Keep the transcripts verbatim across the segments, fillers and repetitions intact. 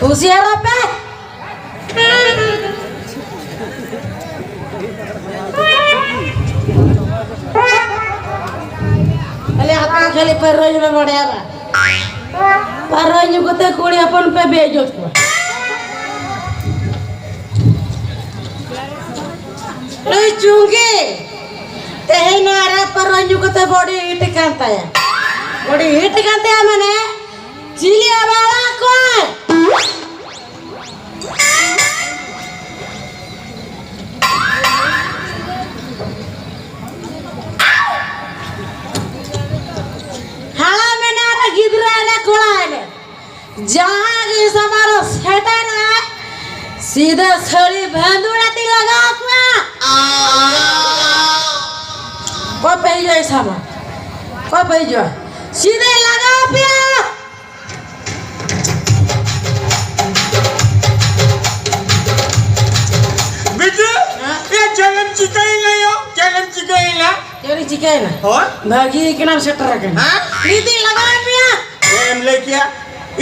ᱦᱩᱥᱤᱭᱟᱨᱚᱜ ᱯᱮ᱾ ᱠᱷᱟᱹᱞᱤ ᱟᱯᱮ ᱠᱷᱟᱹᱞᱤ ᱯᱟᱹᱣᱨᱟᱹ ᱧᱩ ᱯᱮ ᱵᱟᱲᱟᱭᱟ ᱵᱟ? ᱯᱟᱹᱣᱨᱟᱹ ᱧᱩ ᱠᱟᱛᱮ ᱠᱩᱲᱤ ᱦᱚᱯᱚᱱ ᱯᱮ ᱵᱮᱡᱚᱛ ᱠᱚᱣᱟ᱾ ᱱᱩᱭ ᱪᱩᱝᱜᱤ ᱛᱮᱦᱮᱧ ᱱᱚᱣᱟ ᱨᱮ ᱯᱟᱹᱣᱨᱟᱹ ᱧᱩ ᱠᱟᱛᱮ ᱵᱚᱰᱤ ᱦᱤᱴ ᱠᱟᱱ ᱛᱟᱭᱟ᱾ ᱵᱚᱰᱤ ᱦᱤᱴ ᱠᱟᱱ ᱛᱟᱭᱟ ᱢᱟᱱᱮ ᱪᱤᱞᱤ ᱟᱵᱟᱲᱟ ᱠᱚᱭ? ᱦᱟᱲᱟᱢ ᱮᱱᱟ ᱨᱮ ᱜᱤᱫᱽᱨᱟᱹ ᱮᱱᱟ ᱠᱚᱲᱟ ᱮᱱᱟ, ᱡᱟᱦᱟᱸ ᱜᱮ ᱥᱟᱢᱟᱝ ᱨᱮ ᱥᱮᱴᱮᱨᱚᱜᱼᱟᱭ, ᱥᱤᱫᱷᱟᱹ ᱥᱟᱹᱲᱤ ᱵᱷᱟᱸᱫᱩᱲ ᱟᱛᱮ ᱞᱟᱜᱟᱣ ᱠᱚᱣᱟ᱾ ᱚᱠᱚᱭ ᱯᱮ ᱦᱤᱡᱩᱜᱼᱟ ᱥᱟᱢᱟᱝ? ᱚᱠᱚᱭ ᱯᱮ ᱦᱤᱡᱩᱜᱼᱟ? ᱥᱤᱫᱷᱟᱹ ᱞᱟᱜᱟᱣ ᱯᱮᱭᱟ᱾ ᱵᱤᱴᱩ, ᱦᱮᱸ? ᱮ, ᱪᱮᱫ ᱮᱢ ᱪᱤᱠᱟᱹᱭᱮᱱᱟ ᱭᱟ? ᱪᱮᱫ ᱮᱢ ᱪᱤᱠᱟᱹᱭᱮᱱᱟ? ᱪᱮᱫ ᱤᱧ ᱪᱤᱠᱟᱹᱭᱮᱱᱟ? ᱦᱳᱭ᱾ ᱵᱷᱟᱹᱜᱤ ᱠᱟᱱᱟᱢ ᱥᱮᱴᱮᱨ ᱟᱠᱟᱱᱟ᱾ ᱦᱮᱸ? ᱱᱤᱛᱤᱧ ᱞᱟᱜᱟᱣᱮᱫ ᱢᱮᱭᱟ᱾ ᱪᱮᱫ ᱮᱢ ᱞᱟᱹᱭ ᱠᱮᱭᱟ?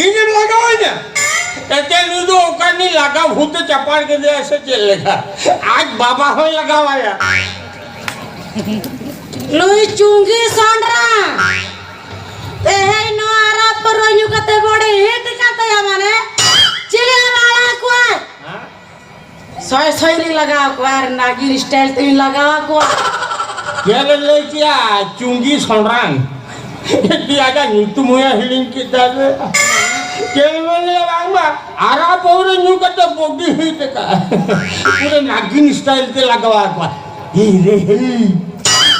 ᱤᱧᱮᱢ ᱞᱟᱜᱟᱣᱤᱧᱟ? ᱮᱱᱛᱮ ᱱᱩᱭ ᱫᱚ ᱚᱠᱟ ᱨᱤᱱᱤᱡ ᱞᱟᱜᱟᱣ ᱵᱷᱩᱛᱮ ᱪᱟᱯᱟᱲ ᱠᱮᱫᱮᱭᱟ ᱥᱮ ᱪᱮᱫ ᱞᱮᱠᱟ? ᱟᱡ ᱵᱟᱵᱟ ᱦᱚᱸᱭ ᱞᱟᱜᱟᱣᱟᱭᱟ᱾ ᱱᱩᱭ ᱪᱩᱝᱜᱤ ᱥᱚᱸᱰᱨᱟ᱾ ᱛᱮᱦᱮᱧ ᱱᱚᱣᱟ ᱟᱨᱟᱜ ᱯᱟᱹᱣᱨᱟᱹ ᱧᱩ ᱠᱟᱛᱮ ᱵᱚᱰᱤ ᱦᱤᱴ ᱠᱟᱱ ᱛᱟᱭᱟ ᱢᱟᱱᱮ, ᱪᱤᱞᱤ ᱦᱚᱸ ᱵᱟᱭ ᱟᱲᱟᱜ ᱠᱚᱣᱟ᱾ ᱦᱮᱸ? ᱥᱚᱭ ᱥᱚᱭ ᱞᱤᱧ ᱞᱟᱜᱟᱣ ᱠᱚᱣᱟ ᱟᱨ ᱱᱟᱜᱤᱱ ᱥᱴᱟᱭᱤᱞ ᱛᱮᱞᱤᱧ ᱞᱟᱜᱟᱣ ᱠᱚᱣᱟ᱾ ᱪᱮᱫ ᱮᱢ ᱞᱟᱹᱭ ᱠᱮᱭᱟ? ᱪᱩᱝᱜᱤ ᱥᱚᱸᱰᱨᱟᱝ᱾ ᱪᱮᱫ ᱟᱡᱟᱜ ᱧᱩᱛᱩᱢ ᱦᱚᱸᱭ ᱦᱤᱲᱤᱧ ᱠᱮᱫ ᱛᱟᱞᱮ᱾ ᱪᱮᱫ ᱮᱢ ᱞᱟᱹᱭᱟ ᱵᱟᱝᱢᱟ ᱟᱨᱟᱜ ᱯᱟᱹᱣᱨᱟᱹ ᱧᱩ ᱠᱟᱛᱮ ᱵᱚᱰᱤ ᱦᱤᱴ ᱟᱠᱟᱫ᱾ ᱯᱩᱨᱟᱹ ᱱᱟᱜᱤᱱ ᱥᱴᱟᱭᱤᱞ ᱛᱮ ᱞᱟᱜᱟᱣ ᱠᱚᱣᱟ᱾ ᱦᱤ ᱨᱮ ᱦᱤ᱾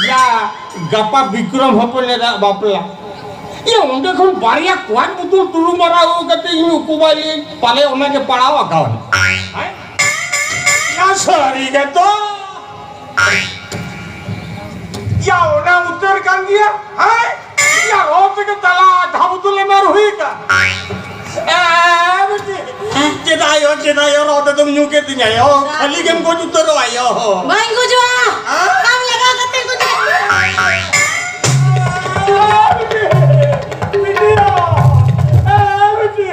ᱭᱟ, ᱜᱟᱯᱟ ᱵᱤᱠᱨᱚᱢ ᱦᱚᱯᱚᱱ ᱮᱨᱟ ᱵᱟᱯᱞᱟ᱾ ᱭᱟ, ᱚᱸᱰᱮ ᱠᱷᱚᱱ ᱵᱟᱨᱭᱟ ᱠᱚᱣᱟᱨ ᱵᱩᱛᱩᱞ ᱛᱩᱲᱩ ᱢᱟᱨᱟ ᱟᱹᱜᱩ ᱠᱟᱛᱮ ᱤᱧ ᱩᱠᱩ ᱵᱟᱭ ᱞᱟᱹᱭ, ᱯᱟᱞᱮ ᱚᱱᱟ ᱜᱮ ᱯᱟᱲᱟᱣ ᱟᱠᱟᱣᱱᱟ᱾ ᱦᱮᱸ? ᱭᱟ, ᱥᱟᱹᱨᱤ ᱜᱮ ᱛᱚ᱾ ᱭᱟ, ᱚᱱᱟ ᱩᱛᱟᱹᱨ ᱠᱟᱱ ᱜᱮᱭᱟ᱾ ᱦᱮᱸ? ᱭᱟ, ᱚ ᱛᱮᱜᱮ ᱛᱟᱞᱟ ᱟᱫᱷᱟ ᱵᱩᱛᱩᱞ ᱮᱢ ᱟᱨ ᱦᱩᱭ ᱠᱟᱱ᱾ ᱮ, ᱵᱤᱴᱤ᱾ ᱦᱮᱸ? ᱪᱮᱫᱟᱜ ᱭᱚ, ᱪᱮᱫᱟᱜ ᱭᱚ, ᱨᱚ ᱛᱮᱫᱚᱢ ᱧᱩ ᱠᱮᱫᱤᱧᱟ ᱭᱚ? ᱠᱷᱟᱹᱞᱤ ᱜᱮᱢ ᱜᱚᱡ ᱩᱛᱟᱹᱨᱚᱜᱼᱟ ᱭᱚ᱾ ᱵᱟᱹᱧ ᱜᱚᱡᱚᱜᱼᱟ᱾ ᱦᱮᱸ? ᱟᱢ ᱞᱟᱜᱟᱣ ᱠᱟᱛᱮ ᱜᱚᱡᱚᱜ᱾ ᱮ, ᱵᱤᱴᱤ᱾ ᱵᱤᱴᱤ ᱭᱚ᱾ ᱮ, ᱵᱤᱴᱤ᱾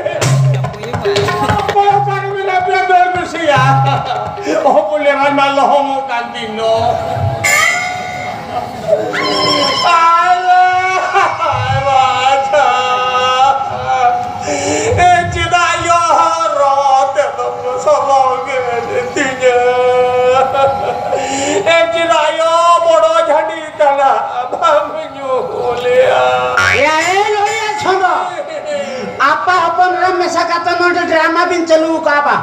ᱠᱟᱛᱮ ᱱᱚᱰᱮ ᱰᱨᱟᱢᱟ ᱵᱤᱱ ᱪᱟᱹᱞᱩ ᱟᱠᱟᱫᱼᱟ ᱵᱟ?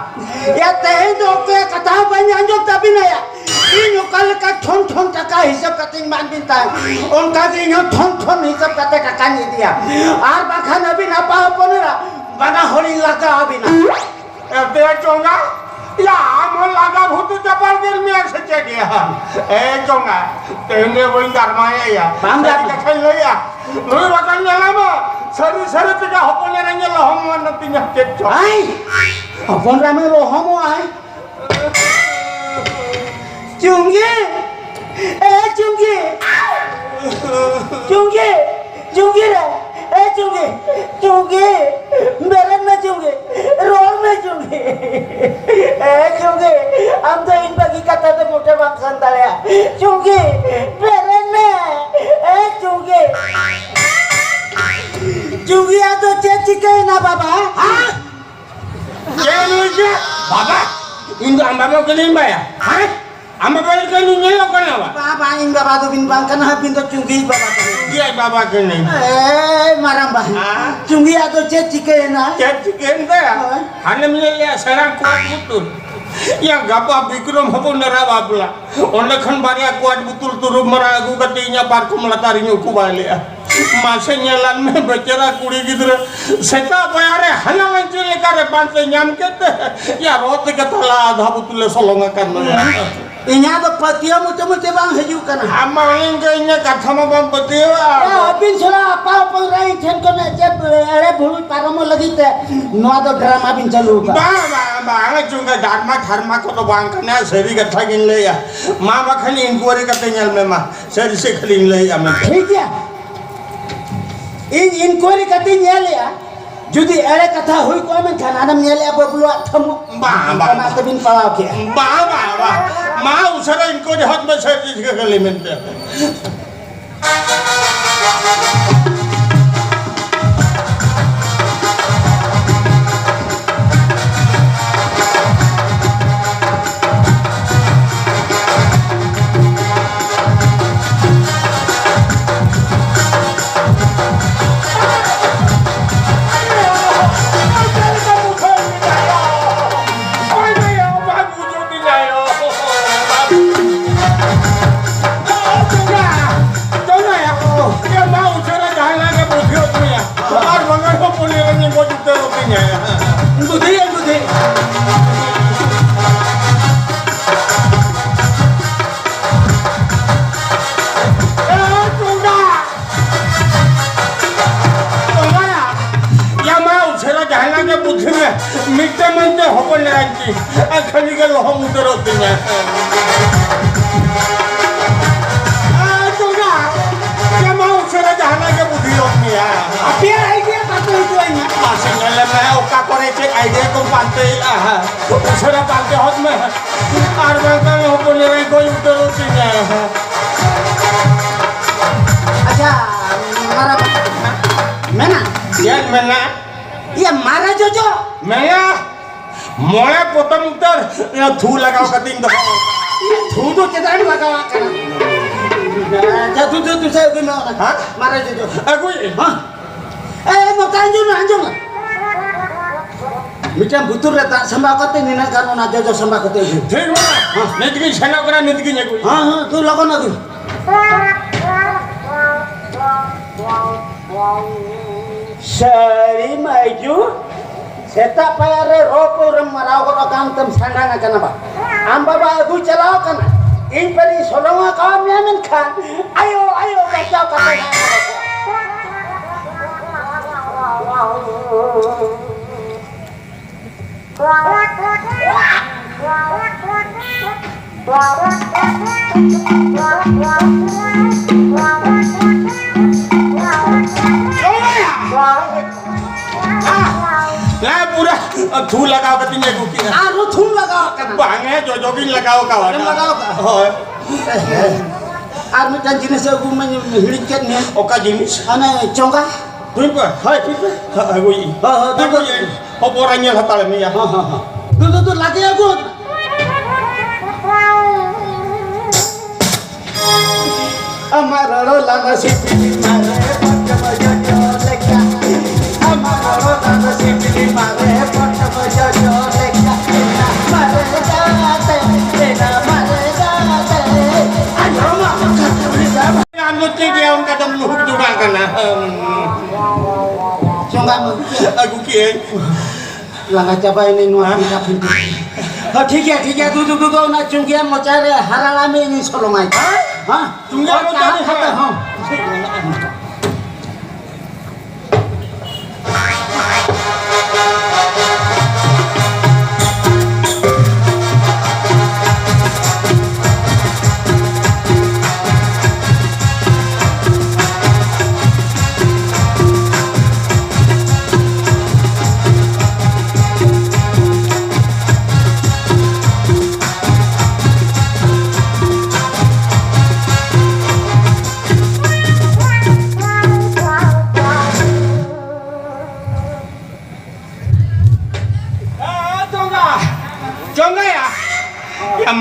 ᱭᱟ, ᱛᱮᱦᱮᱧ ᱫᱚ ᱚᱠᱚᱭᱟᱜ ᱠᱟᱛᱷᱟ ᱦᱚᱸ ᱵᱟᱹᱧ ᱟᱸᱡᱚᱢ ᱛᱟᱵᱤᱱᱟ ᱭᱟ᱾ ᱤᱧ ᱚᱠᱟ ᱞᱮᱠᱟ ᱴᱷᱚᱱ ᱴᱷᱚᱱ ᱴᱟᱠᱟ ᱦᱤᱥᱟᱹᱵ ᱠᱟᱛᱮᱧ ᱮᱢᱟᱫ ᱵᱤᱱ ᱛᱟᱦᱮᱸᱫ, ᱚᱱᱠᱟ ᱜᱮ ᱤᱧ ᱦᱚᱸ ᱴᱷᱚᱱ ᱴᱷᱚᱱ ᱦᱤᱥᱟᱹᱵ ᱠᱟᱛᱮ ᱴᱟᱠᱟᱧ ᱤᱫᱤᱭᱟ᱾ ᱟᱨ ᱵᱟᱠᱷᱟᱱ ᱟᱹᱵᱤᱱ ᱟᱯᱟ ᱦᱚᱯᱚᱱ ᱮᱨᱟ ᱵᱟᱱᱟ ᱦᱚᱲᱤᱧ ᱞᱟᱜᱟ ᱟᱹᱵᱤᱱᱟ᱾ ᱮ ᱫᱮ ᱪᱚᱸᱜᱟ, ᱭᱟ, ᱟᱢ ᱦᱚᱸ ᱞᱟᱜᱟ ᱵᱷᱩᱛᱩ ᱪᱟᱯᱟᱲ ᱠᱮᱫ ᱢᱮᱭᱟ ᱥᱮ ᱪᱮᱫ ᱭᱟ? ᱮ ᱪᱚᱸᱜᱟ, ᱛᱮᱦᱮᱧ ᱫᱚ ᱵᱟᱹᱧ ᱫᱟᱨᱢᱟᱭᱟ ᱭᱟ᱾ ᱵᱟᱝ ᱥᱟᱹᱨᱤ ᱫᱟᱨᱢᱟ᱾ ᱠᱟᱛᱷᱟᱧ ᱞᱟᱹᱭᱟ, ᱱᱩᱭ ᱵᱟᱠᱷᱟᱱ ᱧᱮᱞᱟᱢᱟ, ᱥᱟᱹᱨᱤ ᱥᱟᱹᱨᱤ ᱛᱮᱜᱮ ᱦᱚᱯᱚᱱ ᱮᱨᱟ ᱧᱮᱞ ᱚᱦᱚᱢ ᱢᱟᱱᱚᱛᱤᱧᱟ ᱪᱮᱫ ᱪᱚ᱾ ᱟᱭ! ᱦᱚᱯᱚᱱ ᱮᱨᱟ ᱢᱮ ᱚᱦᱚᱢᱚᱜ ᱟᱭ᱾ ᱪᱩᱝᱜᱤ! ᱮ ᱪᱩᱝᱜᱤ! ᱪᱩᱝᱜᱤ! ᱪᱩᱝᱜᱤ ᱨᱮ! ᱮ ᱪᱩᱝᱜᱤ! ᱪᱩᱝᱜᱤ! ᱵᱮᱨᱮᱫ ᱢᱮ ᱪᱩᱝᱜᱤ! ᱨᱚᱲ ᱢᱮ ᱪᱩᱝᱜᱤ! ᱮ ᱪᱩᱝᱜᱤ! ᱟᱢ ᱫᱚ ᱤᱧ ᱵᱟᱹᱜᱤ ᱠᱟᱛᱮ ᱫᱚ ᱢᱚᱴᱮ ᱵᱟᱢ ᱥᱮᱱ ᱫᱟᱲᱮᱭᱟᱜᱼᱟ᱾ ᱪᱩᱝᱜᱤ! ᱵᱮᱨᱮᱫ ᱢᱮ! ᱮ ᱪᱩᱝᱜᱤ! ᱪᱩᱝᱜᱤ, ᱟᱫᱚ ᱪᱮᱫ ᱪᱤᱠᱟᱹᱭᱮᱱᱟ ᱵᱟᱵᱟ? ᱦᱮᱸ? ᱪᱮᱫ ᱮᱢ ᱞᱟᱹᱭ ᱠᱮᱫ? ᱵᱟᱵᱟ, ᱤᱧ ᱫᱚ ᱟᱢ ᱵᱟᱵᱟ ᱠᱟᱹᱱᱟᱹᱧ ᱵᱟᱭᱟ᱾ ᱦᱮᱸ? ᱟᱢ ᱵᱟᱵᱟ ᱞᱮᱠᱟ ᱤᱧ ᱧᱮᱞᱚᱜ ᱠᱟᱱᱟ ᱵᱟ? ᱵᱟᱝ, ᱵᱟᱝ, ᱤᱧ ᱵᱟᱵᱟ ᱫᱚᱵᱤᱱ ᱵᱟᱝ ᱠᱟᱱᱟ, ᱟᱹᱵᱤᱱ ᱫᱚ ᱪᱩᱝᱜᱤᱭᱤᱡ ᱵᱟᱵᱟ ᱠᱟᱱᱟᱭ᱾ ᱪᱩᱝᱜᱤᱭᱤᱡ ᱵᱟᱵᱟ ᱠᱟᱹᱱᱟᱹᱧ᱾ ᱮᱭ ᱢᱟᱨᱟᱝ ᱵᱟ᱾ ᱦᱮᱸ? ᱪᱩᱝᱜᱤ, ᱟᱫᱚ ᱪᱮᱫ ᱪᱤᱠᱟᱹᱭᱮᱱᱟ? ᱪᱮᱫ ᱪᱤᱠᱟᱹᱭᱮᱱ ᱛᱟᱭᱟ? ᱦᱳᱭ᱾ ᱦᱟᱱᱮᱢ ᱧᱮᱞ ᱞᱮᱭᱟ ᱥᱮᱬᱟ ᱠᱚᱣᱟ ᱵᱩᱛᱩᱞ? ᱭᱟ, ᱜᱟᱯᱟ ᱵᱤᱠᱨᱚᱢ ᱦᱚᱯᱚᱱ ᱮᱨᱟ ᱵᱟᱯᱞᱟ᱾ ᱚᱸᱰᱮ ᱠᱷᱚᱱ ᱵᱟᱨᱭᱟ ᱠᱚᱣᱟᱴ ᱵᱩᱛᱩᱞ ᱛᱩᱨᱩᱢ ᱢᱟᱨᱟ ᱟᱹᱜᱩ ᱠᱟᱛᱮ ᱤᱧᱟᱹᱜ ᱯᱟᱨᱠᱚᱢ ᱞᱟᱛᱟᱨ ᱨᱤᱧ ᱩᱠᱩ ᱵᱟᱭ ᱞᱮᱜᱼᱟ᱾ ᱢᱟᱥᱮ ᱧᱮᱞᱟᱱ ᱢᱮ, ᱵᱮᱪᱟᱨᱟ ᱠᱩᱲᱤ ᱜᱤᱫᱽᱨᱟᱹ ᱥᱮᱛᱟᱜ ᱯᱟᱭᱟᱨ ᱨᱮ ᱦᱟᱱᱟ ᱞᱟᱧᱪᱚ ᱞᱮᱠᱟ ᱨᱮ ᱯᱟᱱᱛᱮ ᱧᱟᱢ ᱠᱮᱫ ᱛᱮ, ᱭᱟ, ᱨᱚ ᱛᱮᱜᱮ ᱛᱟᱞᱟ ᱟᱫᱷᱟ ᱵᱩᱛᱩᱞᱮ ᱥᱚᱞᱚᱝ ᱟᱠᱟᱱ ᱫᱚᱭᱟ᱾ ᱤᱧᱟᱹᱜ ᱫᱚ ᱯᱟᱹᱛᱭᱟᱹᱣ ᱢᱚᱪᱟ ᱢᱚᱪᱟ ᱵᱟᱝ ᱦᱤᱡᱩᱜ ᱠᱟᱱᱟ᱾ ᱟᱢ ᱢᱟ ᱚᱱᱮ ᱚᱱᱠᱟ ᱤᱧᱟᱹᱜ ᱠᱟᱛᱷᱟ ᱢᱟ ᱵᱟᱢ ᱯᱟᱹᱛᱭᱟᱹᱣᱟ᱾ ᱮ, ᱟᱹᱵᱤᱱ ᱥᱟᱞᱟᱜ ᱟᱯᱟ ᱦᱚᱯᱚᱱ ᱨᱮ ᱤᱧ ᱴᱷᱮᱱ ᱠᱷᱚᱱ ᱪᱮᱫ ᱮᱲᱮ ᱵᱷᱩᱲᱩᱡ ᱯᱟᱨᱚᱢᱚᱜ ᱞᱟᱹᱜᱤᱫ ᱛᱮ ᱱᱚᱣᱟ ᱫᱚ ᱰᱨᱟᱢᱟ ᱵᱤᱱ ᱪᱟᱹᱞᱩ ᱟᱠᱟᱫᱟ? ᱵᱟᱝ, ᱵᱟᱝ, ᱵᱟᱝ, ᱪᱩᱝᱜᱟ, ᱰᱨᱟᱢᱟ ᱴᱷᱟᱨᱢᱟ ᱠᱚᱫᱚ ᱵᱟᱝ ᱠᱟᱱᱟ, ᱥᱟᱹᱨᱤ ᱠᱟᱛᱷᱟ ᱜᱤᱧ ᱞᱟᱹᱭᱟ᱾ ᱢᱟ ᱵᱟᱠᱷᱟᱱ ᱤᱱᱠᱩᱣᱟᱨᱤ ᱠᱟᱛᱮ ᱧᱮᱞ ᱢᱮ ᱢᱟ, ᱥᱟᱹᱨᱤ ᱥᱮ ᱠᱷᱟᱹᱞᱤᱧ ᱞᱟᱹᱭᱮᱫᱼᱟ ᱢᱮᱱᱛᱮ᱾ ᱴᱷᱤᱠ ᱜᱮᱭᱟ, ᱤᱧ ᱤᱱᱠᱩᱣᱟᱨᱤ ᱠᱟᱛᱮᱧ ᱧᱮᱞᱮᱜᱼᱟ, ᱡᱩᱫᱤ ᱮᱲᱮ ᱠᱟᱛᱷᱟ ᱦᱩᱭ ᱠᱚᱜᱼᱟ, ᱢᱮᱱᱠᱷᱟᱱ ᱦᱟᱱᱮᱢ ᱧᱮᱞᱮᱜᱼᱟ ᱵᱟᱹᱵᱞᱩᱣᱟᱜ ᱛᱷᱟᱢᱚ᱾ ᱵᱟᱝ, ᱵᱟᱝ, ᱚᱱᱟ ᱛᱮᱵᱤᱱ ᱯᱟᱲᱟᱣ ᱠᱮᱜᱼᱟ᱾ ᱵᱟᱝ, ᱵᱟᱝ, ᱵᱟᱝ᱾ ᱢᱟ ᱩᱥᱟᱹᱨᱟ ᱤᱱᱠᱩᱣᱟᱨᱤ ᱦᱚᱫ ᱢᱮ, ᱥᱟᱹᱨᱤ ᱥᱮ ᱠᱷᱟᱹᱞᱤ ᱢᱮᱱᱛᱮ᱾ ᱢᱤᱫᱴᱟᱝ ᱢᱮᱱᱛᱮ ᱦᱚᱯᱚᱱ ᱮᱨᱟᱧ ᱠᱤ, ᱟᱨ ᱠᱷᱟᱹᱞᱤ ᱜᱮ ᱞᱚᱦᱚᱢ ᱩᱛᱟᱹᱨᱚᱜ ᱛᱤᱧᱟ᱾ ᱟᱨ ᱛᱚᱵᱮ, ᱪᱮ ᱢᱟ ᱩᱥᱟᱹᱨᱟ ᱡᱟᱦᱟᱱᱟᱜ ᱜᱮ ᱵᱩᱫᱷᱤ ᱦᱚᱫ ᱢᱮᱭᱟ᱾ ᱟᱯᱮᱭᱟᱜ idea ᱯᱟᱱᱛᱮ ᱦᱚᱪᱚ ᱟᱹᱧ ᱢᱮ᱾ ᱢᱟᱥᱮ ᱧᱮᱞ ᱢᱮ, ᱚᱠᱟ ᱠᱚᱨᱮ ᱪᱮᱫ idea ᱠᱚᱢ ᱯᱟᱱᱛᱮᱭᱮᱫᱼᱟ? ᱩᱥᱟᱹᱨᱟ ᱯᱟᱱᱛᱮ ᱦᱚᱫ ᱢᱮ, ᱟᱨ ᱵᱟᱝᱠᱷᱟᱱ ᱦᱚᱯᱚᱱ ᱮᱨᱟᱧ ᱜᱚᱡ ᱩᱛᱟᱹᱨᱚᱜ ᱛᱤᱧᱟ᱾ ᱟᱪᱪᱷᱟ, ᱢᱟᱨᱟ ᱢᱮᱱᱟ᱾ ᱪᱮᱫ ᱢᱮᱱᱟ? ᱤᱭᱟᱹ, ᱢᱟᱨᱟ ᱡᱚᱡᱚ᱾ ᱢᱮᱱᱟ᱾ ᱢᱚᱬᱮ ᱯᱚᱴᱚᱢ ᱩᱛᱟᱹᱨ ᱛᱷᱩ ᱞᱟᱜᱟᱣ ᱠᱟᱛᱮᱧ ᱫᱚᱦᱚ ᱟᱠᱟᱫᱟ᱾ ᱛᱷᱩ ᱫᱚ ᱪᱮᱫᱟᱜ ᱮᱢ ᱞᱟᱜᱟᱣᱟᱜ ᱠᱟᱱᱟ? ᱡᱟ, ᱛᱷᱩ, ᱛᱷᱩ, ᱛᱷᱩ, ᱥᱮ ᱟᱹᱜᱩᱭ ᱢᱮ ᱚᱱᱟ᱾ ᱦᱮᱸ? ᱢᱟᱨᱮ ᱡᱚᱡᱚ᱾ ᱟᱹᱜᱩᱭ᱾ ᱦᱮᱸ? ᱮ, ᱱᱚᱛᱮ ᱟᱸᱡᱚᱢ ᱢᱮ, ᱟᱸᱡᱚᱢ ᱢᱮ᱾ ᱢᱤᱫᱴᱟᱝ ᱵᱩᱛᱩᱨ ᱨᱮ ᱫᱟᱜ ᱥᱟᱢᱵᱟᱣ ᱠᱟᱛᱮ ᱱᱤᱱᱟᱹᱜ ᱜᱟᱱ ᱚᱱᱟ ᱡᱚᱡᱚ ᱥᱟᱢᱵᱟᱣ ᱠᱟᱛᱮ ᱟᱹᱜᱩᱭ ᱢᱮ᱾ ᱴᱷᱤᱠ ᱢᱮᱱᱟᱜᱼᱟ᱾ ᱦᱮᱸ᱾ ᱱᱤᱛ ᱜᱤᱧ ᱥᱮᱱᱚᱜ ᱠᱟᱱᱟ, ᱱᱤᱛ ᱜᱤᱧ ᱟᱹᱜᱩᱭ᱾ ᱦᱮᱸ, ᱦᱮᱸ, ᱛᱩ ᱞᱚᱜᱚᱱ ᱟᱹᱜᱩᱭ᱾ ᱥᱟᱹᱨᱤ ᱢᱟᱹᱭᱡᱩ, ᱥᱮᱛᱟᱜ ᱯᱟᱭᱟᱨ ᱨᱮ ᱨᱚ ᱯᱟᱹᱣᱨᱟᱹᱢ ᱢᱟᱨᱟᱣ ᱜᱚᱫ ᱟᱠᱟᱱ ᱛᱮᱢ ᱥᱟᱸᱰᱟᱝ ᱟᱠᱟᱱᱟ ᱵᱟ? ᱟᱢ ᱵᱟᱵᱟ ᱟᱹᱜᱩ ᱪᱟᱞᱟᱣ ᱟᱠᱟᱱᱟ, ᱤᱧ ᱯᱟᱹᱨᱤᱧ ᱥᱚᱞᱚᱝ ᱟᱠᱟᱫ ᱢᱮᱭᱟ, ᱢᱮᱱᱠᱷᱟᱱ ᱟᱭᱳ, ᱟᱭᱳ ᱵᱟᱪᱷᱟᱣ ᱠᱟᱛᱮ ᱦᱟᱸᱜ ᱞᱟ ᱯᱩᱨᱟᱹ ᱛᱷᱩ ᱞᱟᱜᱟᱣ ᱠᱟᱛᱮᱧ ᱟᱹᱜᱩ ᱠᱮᱫᱟ᱾ ᱟᱨᱦᱚᱸ ᱛᱷᱩᱢ ᱞᱟᱜᱟᱣ ᱠᱟᱱᱟ? ᱵᱟᱝ ᱮ, ᱡᱚᱡᱚ ᱜᱤᱧ ᱞᱟᱜᱟᱣ ᱠᱟᱣᱟ᱾ ᱮᱢ ᱞᱟᱜᱟᱣ ᱠᱟᱜᱼᱟ? ᱦᱳᱭ᱾ ᱟᱨ ᱢᱤᱫᱴᱟᱝ ᱡᱤᱱᱤᱥ ᱟᱹᱜᱩ ᱢᱟᱧ ᱦᱤᱲᱤᱧ ᱠᱮᱫ ᱢᱮᱭᱟ᱾ ᱚᱠᱟ ᱡᱤᱱᱤᱥ? ᱚᱱᱮ ᱪᱚᱸᱜᱟ᱾ ᱴᱷᱤᱠ ᱵᱟ? ᱦᱳᱭ, ᱴᱷᱤᱠ ᱵᱟ? ᱦᱳᱭ, ᱦᱳᱭ, ᱦᱳᱭ᱾ ᱦᱳᱭ, ᱦᱳᱭ, ᱴᱷᱤᱠ ᱦᱳᱭ᱾ ᱵᱟ? ᱦᱚᱯᱚᱱ ᱧᱮᱞ ᱦᱟᱛᱟᱲ ᱢᱮᱭᱟ᱾ ᱦᱚᱸ, ᱦᱚᱸ, ᱦᱚᱸ᱾ ᱫᱩ, ᱫᱩ, ᱫᱩ, ᱞᱟᱜᱮ ᱟᱹᱜᱩ᱾ ᱟᱢᱟᱜ ᱨᱚᱲ ᱞᱟᱸᱫᱟ ᱥᱤᱯᱤᱞᱤ ᱢᱟᱨᱮ ᱯᱚᱴᱚᱢ ᱡᱚᱡᱚ ᱞᱮᱠᱟ᱾ ᱟᱢᱟᱜ ᱨᱚᱲ ᱞᱟᱸᱫᱟ ᱥᱤᱯᱤᱞᱤ ᱢᱟᱨᱮ ᱯᱚᱴᱚᱢ ᱡᱚᱡᱚ ᱞᱮᱠᱟ᱾ ᱢᱟᱨᱮ ᱜᱟᱛᱮ, ᱢᱟᱨᱮ ᱜᱟᱛᱮ᱾ ᱟᱸᱡᱚᱢ ᱢᱟ᱾ ᱟᱢ ᱫᱚ ᱪᱮᱫ ᱜᱮ ᱚᱱᱠᱟ ᱫᱚᱢ ᱞᱩᱦᱩᱠ ᱡᱚᱝᱟᱜ ᱠᱟᱱᱟ᱾ ᱪᱚᱸᱜᱟ ᱢᱟᱹᱜᱩ ᱠᱮᱫ᱾ ᱟᱹᱜᱩ ᱠᱮᱫ᱾ ᱞᱟᱸᱜᱟ ᱪᱟᱵᱟᱭᱮᱱᱟᱹᱧ ᱱᱚᱣᱟ ᱦᱮᱸ? ᱯᱷᱤᱸᱫᱟ ᱯᱷᱤᱸᱫᱤ᱾ ᱦᱚᱸ, ᱴᱷᱤᱠ ᱜᱮᱭᱟ, ᱴᱷᱤᱠ ᱜᱮᱭᱟ᱾ ᱫᱩ, ᱫᱩ, ᱫᱩ, ᱫᱩ, ᱚᱱᱟ ᱪᱩᱝᱜᱤᱭᱟᱹ ᱢᱚᱪᱟ ᱨᱮ ᱦᱟᱨᱟᱲᱟ ᱢᱮ, ᱤᱧ ᱥᱚᱞᱚᱝᱟᱭ᱾ ᱦᱮᱸ? ᱪᱩᱝᱜᱤᱭᱟᱹ ᱢᱚᱪᱟ ᱨᱮ ᱦᱟᱨᱟᱲᱟ᱾ ᱦᱚᱸ᱾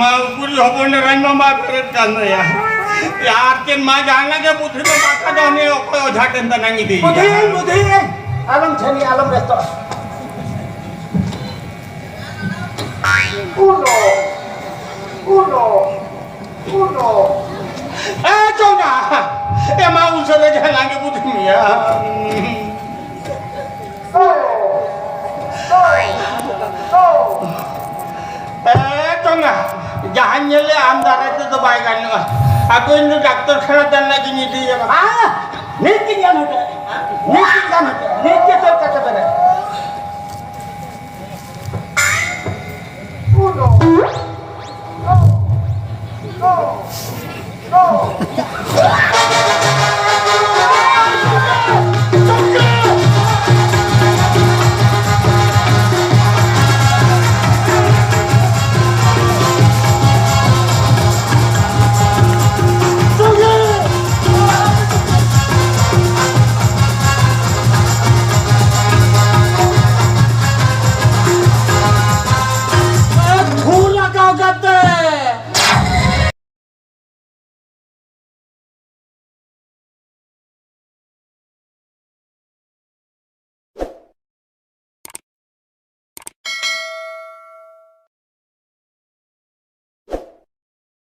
ᱢᱟ ᱠᱩᱲᱤ ᱦᱚᱯᱚᱱ ᱮᱨᱟᱧ ᱢᱟ ᱵᱟᱭ ᱯᱮᱨᱮᱡ ᱠᱟᱱ ᱛᱟᱭᱟ᱾ ᱟᱨ ᱪᱮᱫ ᱢᱟ ᱡᱟᱦᱟᱸ ᱜᱮ ᱯᱩᱛᱷᱤ ᱫᱚ ᱵᱟᱠᱟ ᱫᱚ ᱦᱟᱱᱮ ᱚᱠᱚᱭ ᱚᱡᱷᱟ ᱴᱷᱮᱱ ᱫᱟᱱᱟᱝ ᱤᱫᱤᱭᱮᱭᱟ᱾ ᱵᱩᱫᱷᱤ, ᱵᱩᱫᱷᱤ, ᱟᱞᱚᱢ ᱡᱷᱟᱹᱞᱤ, ᱟᱞᱚᱢ ᱵᱮᱥᱛᱚᱜᱼᱟ᱾ ᱩᱱᱚ, ᱩᱱᱚ, ᱩᱱᱚ᱾ ᱮ ᱪᱚᱸᱜᱟ, ᱮ ᱢᱟ ᱩᱥᱟᱹᱨᱟ ᱡᱟᱦᱟᱸ ᱞᱟᱸᱜᱮ ᱵᱩᱫᱷᱤ ᱢᱮᱭᱟ᱾ ᱮ ᱪᱚᱸᱜᱟ, ᱡᱟᱦᱟᱸᱧ ᱧᱮᱞᱮ ᱟᱢ ᱫᱟᱨᱟᱭ ᱛᱮᱫᱚ ᱵᱟᱭ ᱜᱟᱱᱚᱜᱼᱟ᱾ ᱟᱫᱚ ᱤᱧ ᱫᱚ ᱰᱟᱠᱛᱚᱨ ᱠᱷᱟᱱᱟ ᱫᱟᱱ ᱞᱟᱹᱜᱤᱫ ᱤᱧ ᱤᱫᱤᱭᱮᱭᱟ᱾ ᱵᱟᱝ, ᱱᱤᱛ ᱤᱧ ᱧᱟᱢ ᱦᱚᱴᱚ ᱱᱤᱛ